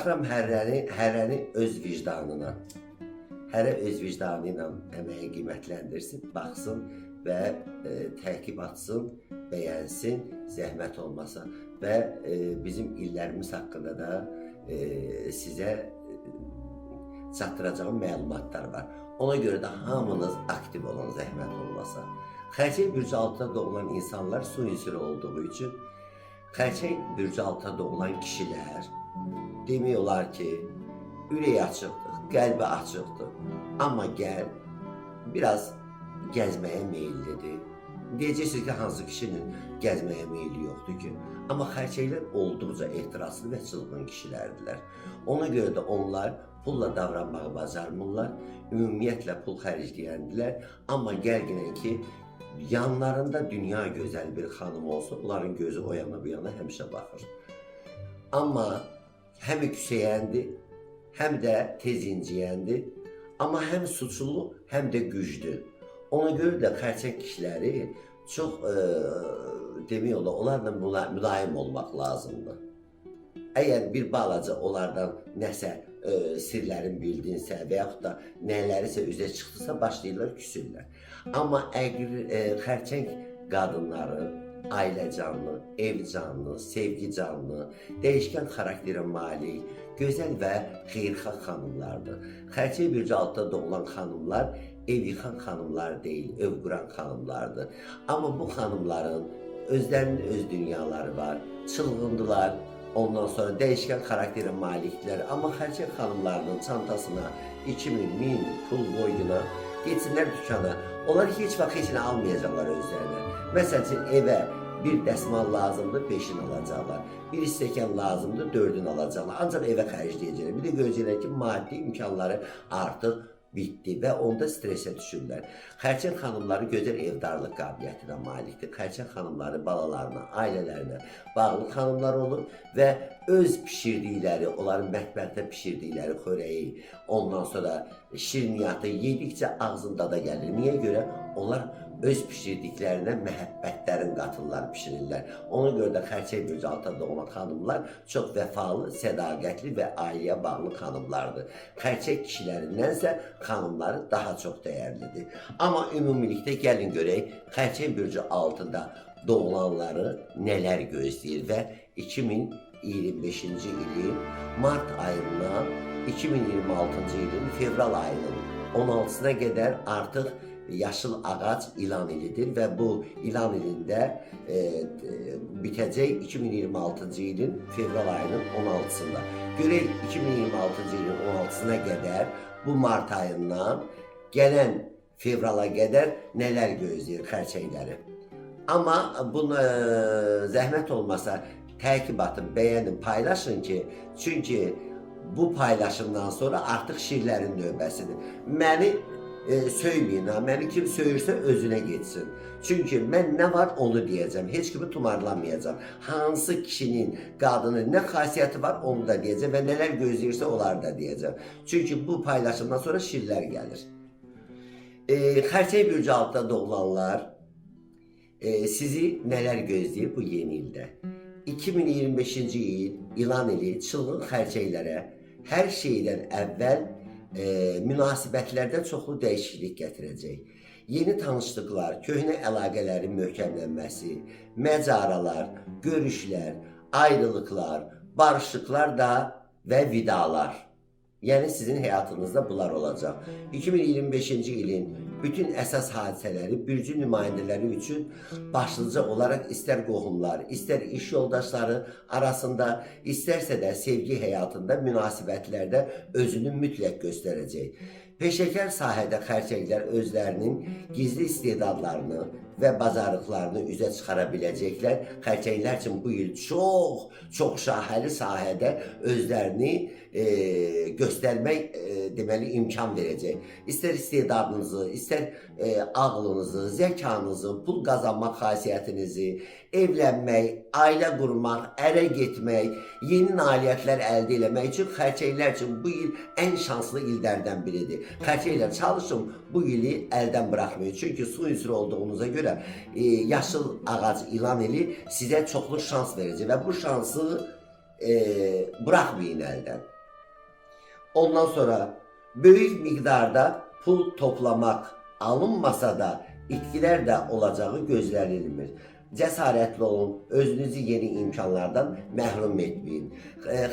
Buraxıram hərəni öz vicdanına. Hərə öz vicdanı ilə əməyi qiymətləndirsin, baxsın və təqib atsın, bəyənsin, zəhmət olmasa və bizim illərimiz haqqında da sizə çatdıracağım məlumatlar var. Ona görə də hamınız aktiv olun, zəhmət olmasa. Xərçəng bürcü altında doğulan insanlar su ünsürü olduğu üçün xərçəng bürcü altında doğulan kişilər demək olar ki, ürəyi açıqdır, qəlbi açıqdır. Amma gəl biraz gəzməyə meyillidir. Deyəcəksiniz ki, hansı kişinin gəzməyə meyli yoxdur ki? Amma xərçənglər olduqca ehtiraslı və çılğın kişilərdirlər. Ona görə də onlar pulla davranmağı bacarmırlar. Ümumiyyətlə pul xərcləyəndilər. Amma gəlginən ki, yanlarında dünya gözəl bir xanım olsa, onların gözü o yana bu yana həmişə baxır. Amma həm küsəyəndir, həm də tez inciyəndir. Amma həm suçlu, həm də güclü. Ona görə də xərçəng kişiləri çox demək olar, onlarla mülayim olmaq lazımdır. Əgər bir balaca onlardan nəsə sirlərin bildinsə və yaxud da nələrisə üzə çıxdısa, başlayırlar küsürlər. Amma əgər xərçəng qadınları ailə canlı, ev canlı, sevgi canlı, dəyişkən xarakterə malik, gözəl və xeyirxah xanımlardır. Xərçəng bürcü altında doğulan xanımlar ev yıxan xanımlar deyil, ev quran xanımlardır. Amma bu xanımların özlərinin öz dünyaları var, çılğındılar, ondan sonra dəyişkən xarakterə malikdirlər. Amma xərçəng xanımlarının çantasına 2000, 1000 pul qoyduğuna getsinlər dükana. Onlar heç vaxt heç nə almayacaqlar özlərinə. Məsəl üçün evə bir dəsmal lazımdır, 5-ini alacaqlar. Bir stəkan lazımdır, 4-ünü alacaqlar. Ancaq evə xərcləyəcəklər. Bir də görəcəklər ki, maddi imkanları artıq bitdi və onda stresə düşürlər. Xərçəng xanımları gözəl evdarlıq qabiliyyətinə malikdir. Xərçəng xanımları balalarına, ailələrinə bağlı xanımlar olur və öz bişirdikləri, onların mətbəxdə bişirdikləri xörəyi, ondan sonra şirniyyatı yedikcə ağzında da gəlir. Niyə görə? Onlar öz bişirdiklərinə məhəbbətlərin qatırlar, bişirirlər. Ona görə də xərçəng bürcü altında doğulan xanımlar çox vəfalı, sədaqətli və ailəyə bağlı xanımlardır. Xərçəng kişilərindənsə xanımları daha çox dəyərlidir. Amma ümumilikdə gəlin görək, xərçəng bürcü altında doğulanları nələr gözləyir və 2025-ci ilin mart ayından 2026-cı ilin fevral ayının 16-sına qədər artıq yaşıl ağac ilan ilidir və bu ilan ilində bitəcək 2026-cı ilin fevral ayının 16-sında. Görək 2026-cı ilin 16-sına qədər bu mart ayından gələn fevrala qədər nələr gözləyir xərçəngləri. Amma bunu zəhmət olmasa təqib atın, bəyənin, paylaşın ki, çünki bu paylaşımdan sonra artıq şirlərin növbəsidir. Məni söyməyin, ha. Məni kim söyürsə özünə getsin. Çünki mən nə var onu deyəcəm. Heç kimi tumarlamayacağam. Hansı kişinin, qadının nə xasiyyəti var onu da deyəcəm və nələr gözləyirsə onları da deyəcəm. Çünki bu paylaşımdan sonra şirlər gəlir. Xərçəng bürcü altında doğulanlar sizi nələr gözləyir bu yeni ildə? 2025-ci il ilan ili çılğın xərçənglərə hər şeydən əvvəl münasibətlərdə çoxlu dəyişiklik gətirəcək. Yeni tanışlıqlar, köhnə əlaqələrin möhkəmlənməsi, məcaralar, görüşlər, ayrılıqlar, barışıqlar da və vidalar. Yəni sizin həyatınızda bunlar olacaq. 2025-ci ilin bütün əsas hadisələri bürcü nümayəndələri üçün başlıca olaraq istər qohumlar, istər iş yoldaşları arasında, istərsə də sevgi həyatında, münasibətlərdə özünü mütləq göstərəcək. Peşəkar sahədə xərçənglər özlərinin gizli istedadlarını və bacarıqlarını üzə çıxara biləcəklər. Xərçənglər üçün bu il çox, çox şahəli sahədə özlərini göstərmək deməli imkan verəcək. İstər istedadınızı, istər ağlınızı, zəkanızı, pul qazanmaq xasiyyətinizi, evlənmək, ailə qurmaq, ərə getmək, yeni nailiyyətlər əldə eləmək üçün xərçənglər üçün bu il ən şanslı illərdən biridir. Xərçənglər çalışın bu ili əldən buraxmayın. Çünki su ünsürü olduğunuza görə yaşıl ağac ilan ili sizə çoxlu şans verəcək və bu şansı buraxmayın əldən. Ondan sonra böyük miqdarda pul toplamaq alınmasa da itkilər də olacağı gözlənilmir. Cəsarətli olun, özünüzü yeni imkanlardan məhrum etməyin.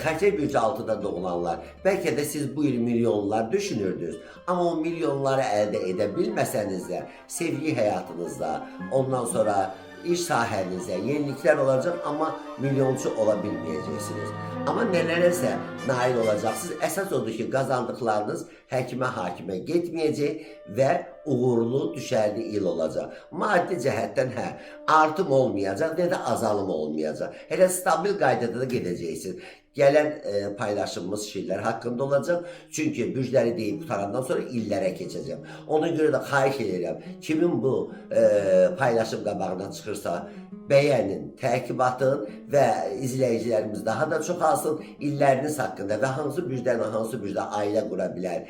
Xərçəng bürcü 6-da doğulanlar, bəlkə də siz bu il milyonlar düşünürdünüz, amma o milyonları əldə edə bilməsəniz də sevgi həyatınızda, ondan sonra iş sahənizdə yeniliklər olacaq, amma milyonçu ola bilməyəcəksiniz. Amma nələrəsə nail olacaqsınız. Əsas odur ki, qazandıqlarınız həkimə, hakimə getməyəcək və uğurlu, düşərli il olacaq. Maddi cəhətdən hə, artım olmayacaq, nə də azalım olmayacaq. Elə stabil qaydada da gedəcəksiniz. Gələn paylaşımımız şirlər haqqında olacaq. Çünki bürcləri deyib qutarandan sonra illərə keçəcəm. Ona görə də xahiş edirəm, kimin bu paylaşım qabağına çıxırsa, bəyənin, təqib atın və izləyicilərimiz daha da çoxalsın illəriniz haqqında və hansı bürclərlə hansı bürcdə ailə qura bilər,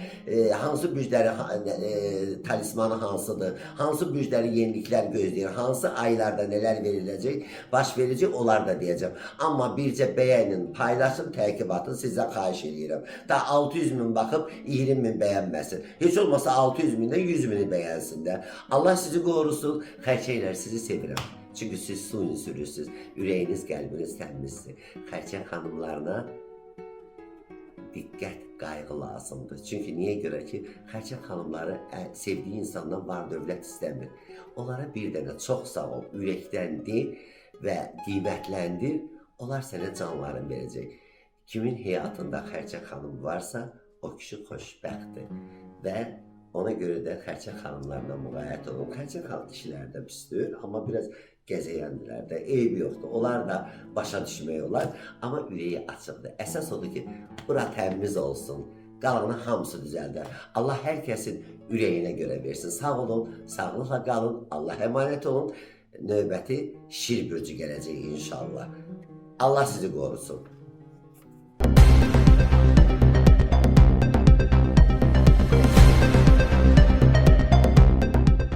hansı bürclərin talismanı hansıdır, hansı bürcləri yeniliklər gözləyir, hansı aylarda nələr veriləcək, baş verəcək, onlar da deyəcəm. Amma bircə bəyənin, paylaşın, təqib atın, sizdən xahiş edirəm. Da 600 min baxıb 20 min bəyənməsin. Heç olmasa 600 mindən 100 mini bəyənsin də. Allah sizi qorusun, xərçənglər, sizi sevirəm. Çünki siz su ünsürüsünüz, ürəyiniz, qəlbiniz təmizdir. Xərçəng xanımlarına diqqət, qayğı lazımdır. Çünki niyə görə ki, xərçəng xanımları sevdiyi insandan var dövlət istəmir. Onlara bir dənə çox sağ ol, ürəkdən de və qiymətləndir, onlar sənə canlarını verəcək. Kimin həyatında xərçəng xanım varsa, o kişi xoşbəxtdir və ona görə də xərçəng xanımlarına müğayət olun. Xərçəng xanım kişilər də pisdir, amma biraz gəzəyəndirlər də, eybi yoxdur. Onlar da başa düşmək olar, amma ürəyi açıqdır. Əsas odur ki, bura təmiz olsun, qalanı hamısı düzəldər. Allah hər kəsin ürəyinə görə versin. Sağ olun, sağlıqla qalın, Allah əmanət olun. Növbəti şir bürcü gələcək inşallah. Allah sizi qorusun.